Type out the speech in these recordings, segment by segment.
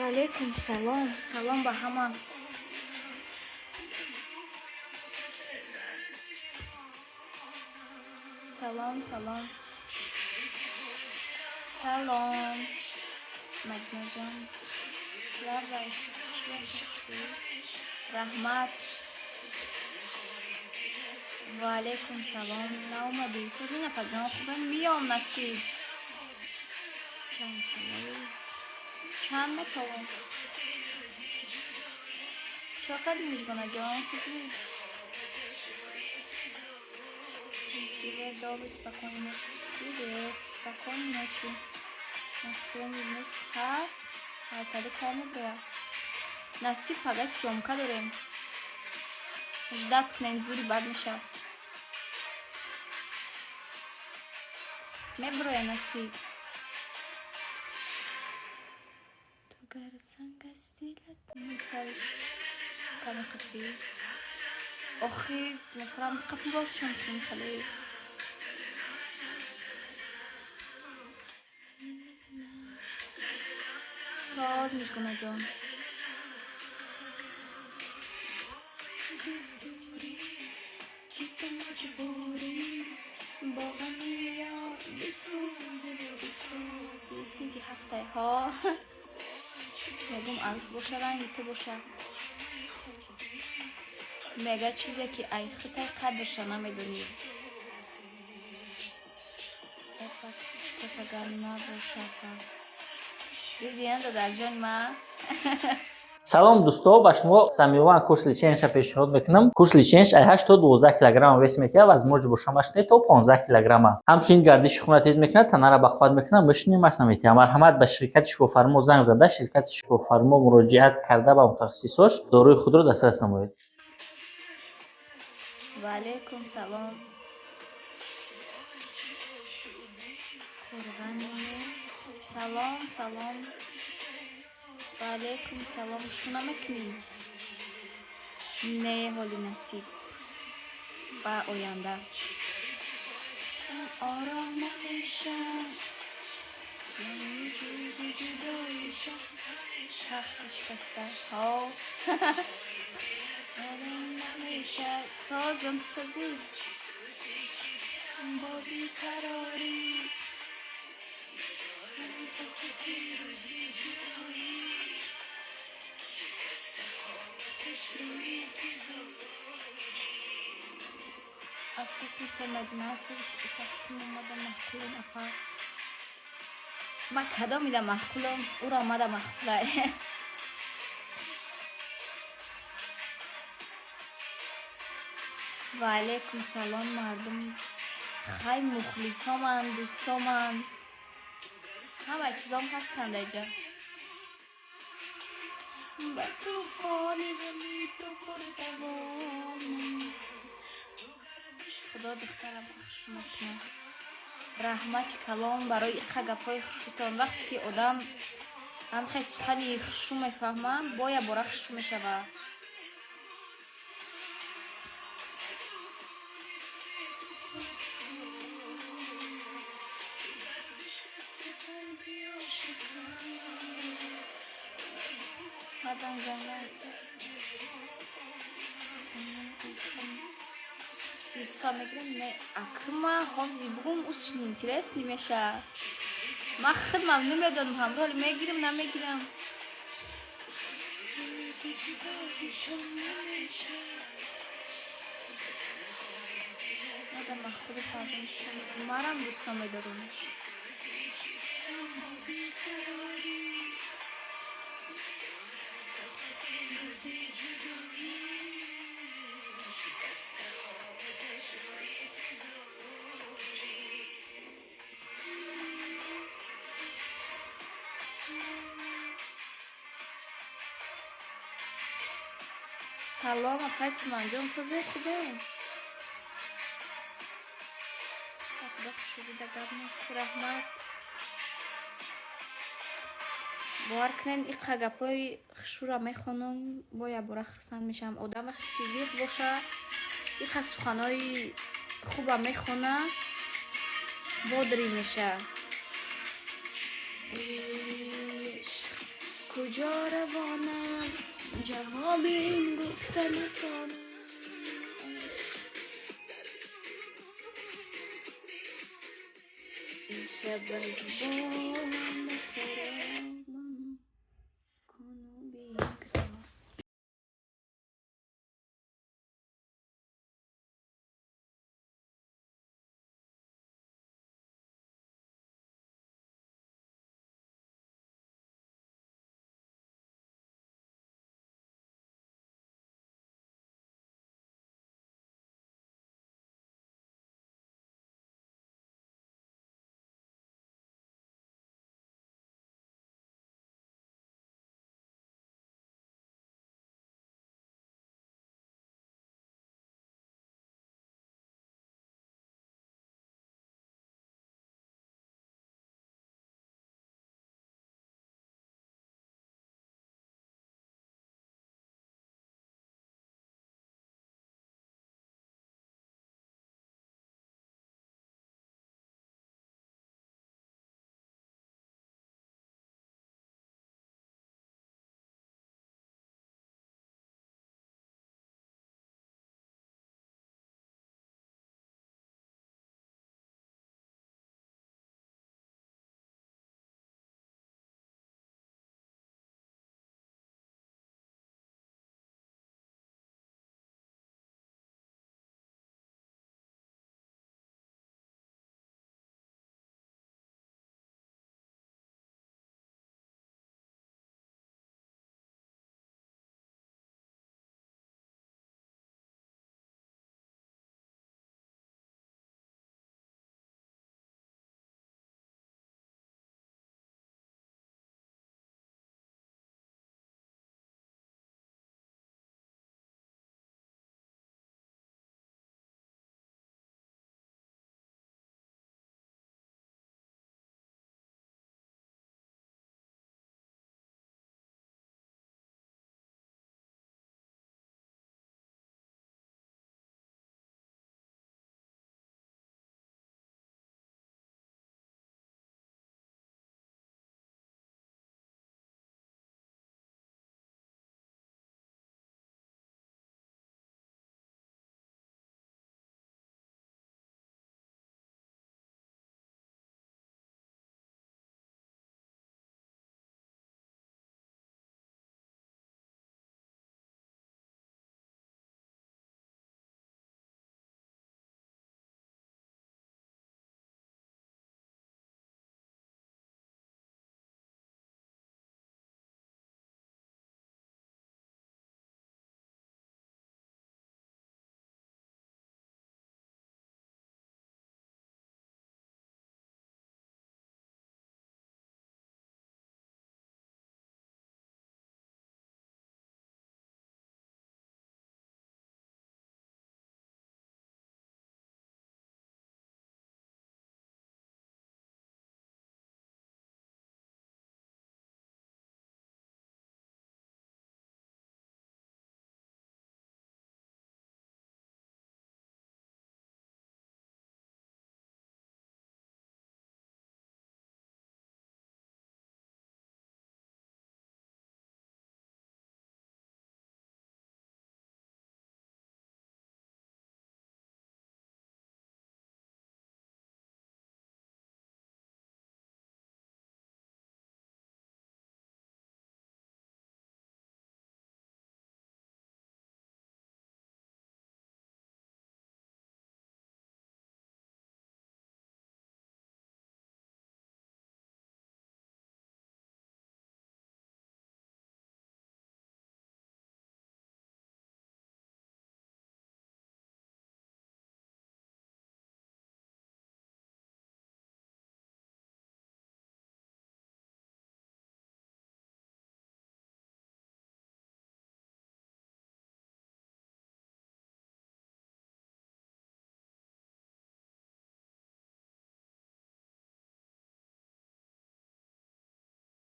Ва алайкум салом. Салом ба ҳама. Салом, салом. Салом. Маҷнунҷон. Лабай. Раҳмат. Ва алайкум салом. Наомадӣ? Сӯзи нафаҷон хубе? Миём, насиб. Чанд солаи? Чанд метавон? Чо кардӣ, Мижгонаҷон? Хубӣ? Привет, добрый, спокойной ночи. Привет, спокойной ночи. Настроение нест ҳаст? Ҳайкали кор меброяд. Насиб, пага съёмка дорем. Ждать кунем, зури бад мешавад. Меброя, насиб. Ту гар санг аз дилат каме қапӣ. Охир мехӯрам қапи бошам хеле. Соз, Мижгонаҷон. Бо ғами ёр бисӯзи. Синфи ҳафтаҳо. Мегум, арӯс боша, ранги ту боша. Мега, чизе ки ай хитай, қадрша намедонӣ. Агар набошад. Дидиан, дадарҷони ман. Салом, дӯсто, ба шумо Самиван курс лечения ша пешниҳод мекунам. Курс лечения ш ай 8 то 12 килограмма вес метиҳад, возможно бошамаш не то 15 килограмма. Ҳамчунин гардиши хуна тез мекунад, танара бақувват мекунад, мышечный масса метиҳад. Марҳамат, ба ширкати Шифофармо занг зада, ширкати Шифофармо муроҷиат карда, ба мутахассисош доруи худро дастрас намоед. Ва алайкум салом. Қурғани. Салом, салом. Ва алайкум салом. Шу намекунӣ? Не, ҳоли насиб. Ба оянда. Ором намешам. Тахти шикаста. Ҳо. Ором намеша. Созам, созӣ. Бо беқарорӣ. Аз кухни Мадина омада маъқулем, апа. Ман кадомида маъқулам? Уро омада маъқулай. Ва алайкум салом, мардум. Хай, мухлисоманд, дӯстоманд. Ҳама чизом ҳастанд аҷа. Ба тӯфони ғами ту пурдавомам. Худо духтарам хушма кунад. Раҳмати калом барои иқа гапҳои хушрӯтон. Вақте ки одам ҳамхел сухани хушу мефаҳмад, боя бора хушу мешавад. Мадам зана Юсуфа мегирем, не, акма ҳози бугум усшин интересный меша. Ман худмам намедонам, ҳамроҳ мегирам, намегирам. Мадам махсуди фарзанд марам дӯстон медорам. Салом, апай Суманҷон, созед, хубе? Худо хушрӯида гап нест, раҳмат. Бовар кунед, иқа гапҳои хушрӯра мехонам, бо якбора хурсанд мешавам. Одам вақте ки виқ боша, иқа суханҳои хуба мехона, бодрӣ меша. Куҷо равонам, ҷавоби ин гуфта натонам. Ин шаб аз бом харобам куну бигзор.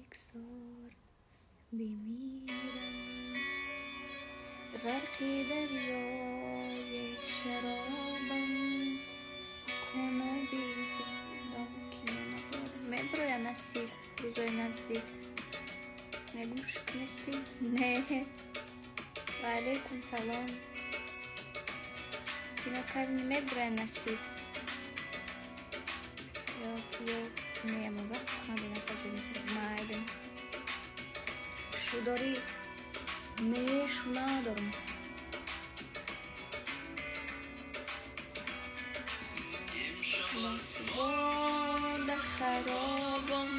Бигзор бимирам, ғарқи дарёи шаробам куну бигзор. Меброя, насиб, рӯзои наздик. Мегум, шук нестӣ? Не. Ва алейкум салом. Кино кабини мебурай, насиб. Ё не, ама вақт хандина. Майли, шу дорӣ? Не, шу надорам. Насибода харобам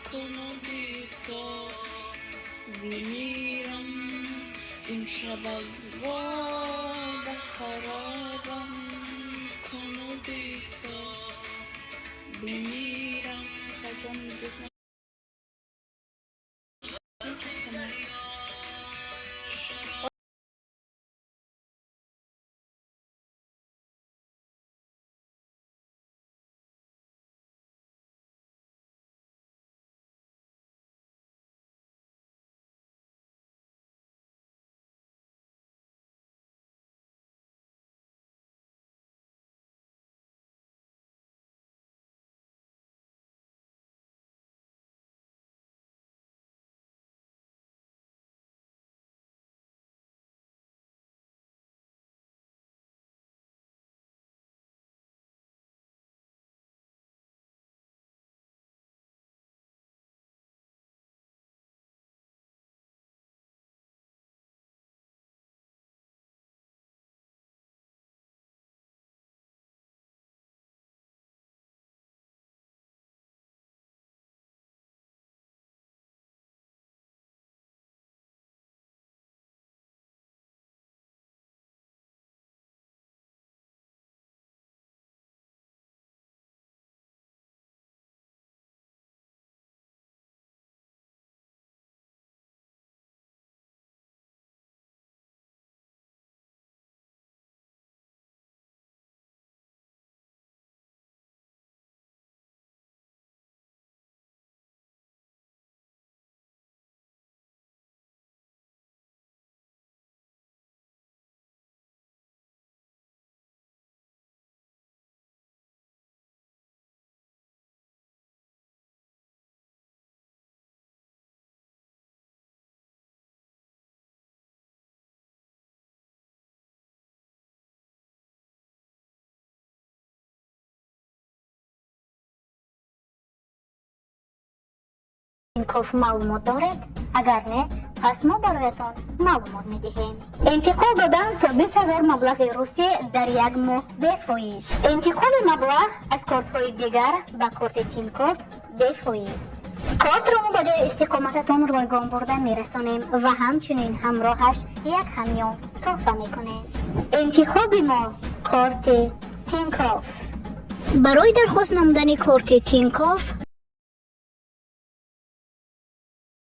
куну, бигзор бимирам. Имшаб аз бода харобам куну, бигзор бимирам. Ҷон, мизик мечаспонад. Тинькофф маълумот доред? Агар не, пас мо бароятон маълумот медиҳем. Интиқол додан то 20 000 маблағи русӣ дар як моҳ бефоиз. Интиқоли маблағ аз кортҳои дигар ба корти Тинькофф бефоиз. Кортро мо ба ҷои истиқомататон ройгон бурда мерасонем ва ҳамчунин ҳамроҳаш як ҳамён тӯҳфа мекунем. Интихоби мо корти Тинькофф. Барои дархост намудани корти Тинькофф